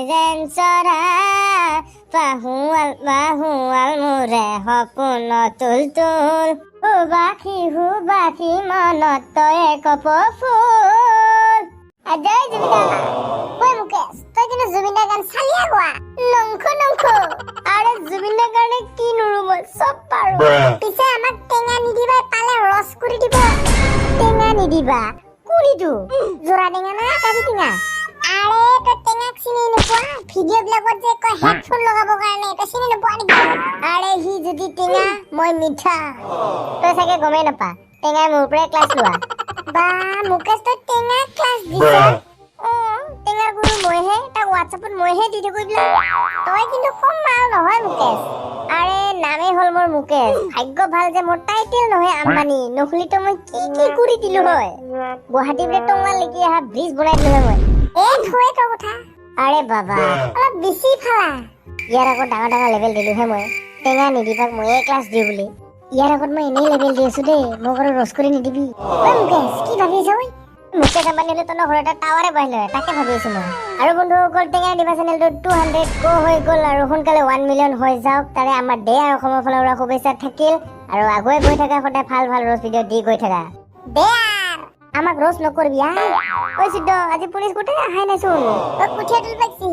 যেন চৰা পাহুৱাল পাহুৱাল মোৰে সপোন তুল তুল, সুবাসী সুবাসী মনত তই কপৌ ফুল। জয় জুবিন। ঐ মুকেশ, তই কিন্তু জুবিনদাৰ গান চালিয়া গোৱা নংখ নংখ। আৰে, জুবিনদাৰ কাৰণে কি নোৰো, মই চব পাৰো। পিছে আমাক টেঙা নিদিবা, পালে ৰস কৰি দিব। টেঙা নিদিবা কোনিটো? জোৰা টেঙা না কাজি টেঙা? আৰে, তই টেঙাক চিনি নোপোৱা? ভিডিঅ' বিলাকত যে কয় হেডফোন লগাবৰ কাৰণে, তই চিনি নোপোৱা নেকি? আৰে, সি যদি টেঙা, মই মিঠা। তই চাগে গমেই নাপা, টেঙাই মোৰ পৰাই ক্লাছ লোৱা। বা মুকেশ, তই টেঙা ক্লাছ দিছ? অ, টেঙাৰ গুৰু মইহে, তাক হোৱাটছএপত মইহে দি থাকো এইবিলাক। তই কিন্তু কম মাল নহয় মুকেশ। আৰে, নামেই হ'ল মোৰ মুকেশ। ভাগ্য ভাল যে মোৰ টাইটেল নহয় আম্বানী, নহ'লেতো মই কি কি কৰি দিলো হয়। গুৱাহাটীৰ পৰা টংলালৈকে অহা ব্ৰিজ বনাই দিলো হয় মই। এ থৈ তোৰ কথা। আৰে বাবা, অলপ বেছি ফালা। ইয়াৰ আগত ডাঙৰ ডাঙৰ লেভেল দিলোহে মই। টেঙা নিদিবাক ময়ে ক্লাছ দিওঁ বুলি। ইয়াৰ আগত মই এনেই লেভেল দি আছো দেই, মোক আৰু ৰস কৰি নিদিবি। ঐ মুকেশ, কি ভাবি আছ? ঐ মুকেশ আম্বানী হ'লে তহঁতৰ ঘৰত এটা টাৱাৰে বহাই লয়, তাকে ভাবি আছো মই। আৰু বন্ধুসকল, টেঙা নিদিবা চেনেলটো 200 ক হৈ গ'ল আৰু সোনকালে 1 মিলিয়ন হৈ যাওক, তাৰে আমাৰ দে আৰু অসমৰ ফালৰ পৰা শুভেচ্ছা থাকিল। আৰু আগুৱাই গৈ থাকা, সদায় ভাল ভাল ৰ'ষ্ট ভিডিঅ' দি গৈ থাকা। দে আমাক ৰ'ষ্ট নকৰিবি আই। ঐ সিদ্ধ, আজি পুলিচ গোটেই আহাই নাইচোন। ঐ, কঠীয়া তুলিব পাইছি।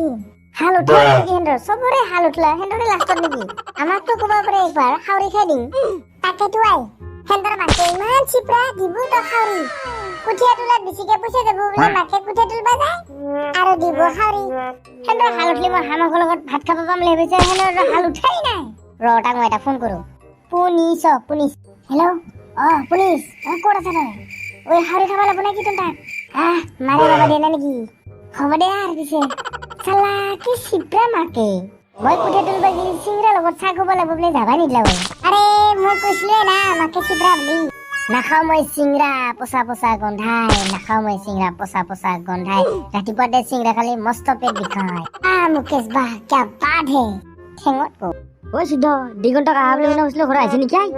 হাল উঠলা নেকি সিহঁতৰ? চবৰে হাল উঠলা, সিহঁতৰে লাষ্টত নেকি? আমাকতো ক'ব পাৰে একবাৰ, সাউৰি খাই দিম। তাকেতো আই, সিহঁতৰ মাকে ইমান চিপৰা, দিব তো সাউৰি। কঠীয়া তোলাত বেছিকে পইচা যাব বুলি মাকে কঠীয়া তুলিবা যায় আৰু দিব সাউৰি। সিহঁতৰ হাল উঠলি মই হামাকৰ লগত ভাত খাব পাম বুলি ভাবিছে, সিহঁতৰ হাল উঠাই নাই। ৰ, তাক মই এটা ফোন কৰো। পুনিছ, পুনিছ। হেল্ল', অ পুনিছ, অ ক'ত আছা তই? ঐ, সাউৰি খাব লাগিব নেকি তোৰ তাত? আহ, মাৰে বাবা দিয়ে নাই নেকি? হ'ব দে। আৰু পিছে চালা কি চিপৰা মাকে, মই কঠীয়া তুলিব গেলি চিংৰা লগত চাহ খাব লাগিব বুলি যাবা নিদিলা। আৰে, মই কৈছিলোৱে না মাকে চিপৰা বুলি। নাখাওঁ মই চিংৰা, পচা পচা গোন্ধাই। নাখাওঁ মই চিংৰা, পচা পচা গোন্ধাই। ৰাতিপুৱাতে চিংৰা খালি মস্ত পেট বিষায়। আহ মুকেশ, বাহ, क्या बात है। ঠেঙত কৌ। ঐ সিদ্ধ, দিগন্তক আহা বুলি শুনা কৈছিলো, ঘৰত আহিছে নেকি আই?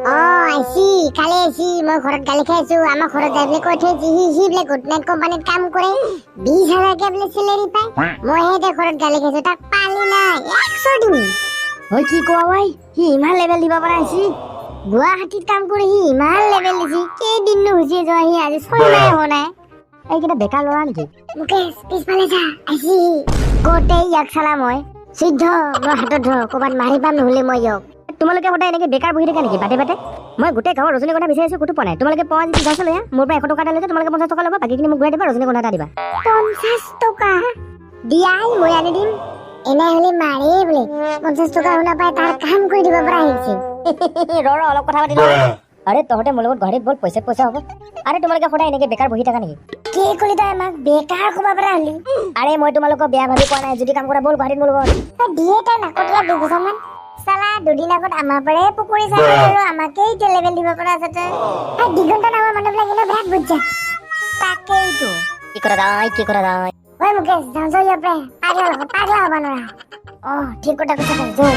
অ আহিছি, কালি আহিছি। মই ঘৰত গালি খাইছো। আমাৰ ঘৰত যাই বোলে কৈ থৈছি, সি সি বোলে গুড নাইট কোম্পানীত কাম কৰে, 20 হাজাৰকে বোলে চেলেৰি পায়। মইহে এতিয়া ঘৰত গালি খাইছো। তাক পালি নাই 100 দিম। ঐ, কি কোৱা ঐ? সি ইমান লেভেল দিব পৰা হৈছে? গুৱাহাটীত কাম কৰি সি ইমান লেভেল দিছি। কেইদিননো হৈছে যোৱা সি? আজি 6 মাহে হোৱা নাই। এইকেইটা বেকাৰ ল'ৰা নেকি? মুকেশ, পিছফালে যা, আহিছি সি। গোটেই ইয়াক চালা মই। সিদ্ধ, মোৰ হাতত ধৰ, ক'ৰবাত মাৰি পাম নহ'লে মই ইয়াক। তোমালোকে সদায় এনেকে বেকাৰ বহি থাকা নেকি বাটে বাটে? মই গোটেই গাঁৱৰ ৰজনীগন্ধা বিচাৰি আছো, ক'তো পোৱা নাই। তোমালোকে পোৱা যদি যাইছো লৈ আহা। মোৰ পৰা 100 টকা এটা লৈ যোৱা, তোমালোকে 50 টকা ল'বা, বাকীখিনি মোক ঘূৰাই দিবা, ৰজনীগন্ধা এটা দিবা। 50 টকা দিয়াই, মই আনি দিম। এনে হলে মাৰে বোলে। 50 টকা শুনা পাই তাৰ কাম কৰি দিব পৰা আহিছে। ৰ ৰ, অলপ কথা পাতি লওঁ। আৰে, তহঁতে মোৰ লগত গুৱাহাটীত ব'ল, পইচা পইচা হ'ব। আৰে, তোমালোকে সদায় এনেকে বেকাৰ বহি থাকা নেকি? কি কলি তই? আমাক বেকাৰ ক'ব পৰা হলি? আৰে, মই তোমালোকক বেয়া ভাবি কোৱা নাই। যদি কাম কৰা, ব'ল গুৱাহাটীত মোৰ লগত। তই দিয়ে তই নাকটীয়া দুঘোষামান। চালা, দুদিন আগত আমাৰ পৰাই পকৰি চাকৰি আৰু আমাকেই এতিয়া লেভেল দিব পৰা আছে তই। এই দিগন্ত নামৰ মানুহবিলাক কিন্তু বিৰাট বুজা। তাকেইতো। কি কৰা যায়, কি কৰা যায়? ঐ মুকেশ, যাওঁ যাওঁ ইয়াৰ পৰাই। পাগলা লগত পাগলা হ'ব নোৱাৰা। অ, ঠিক কথা কৈছ তই, যৌ।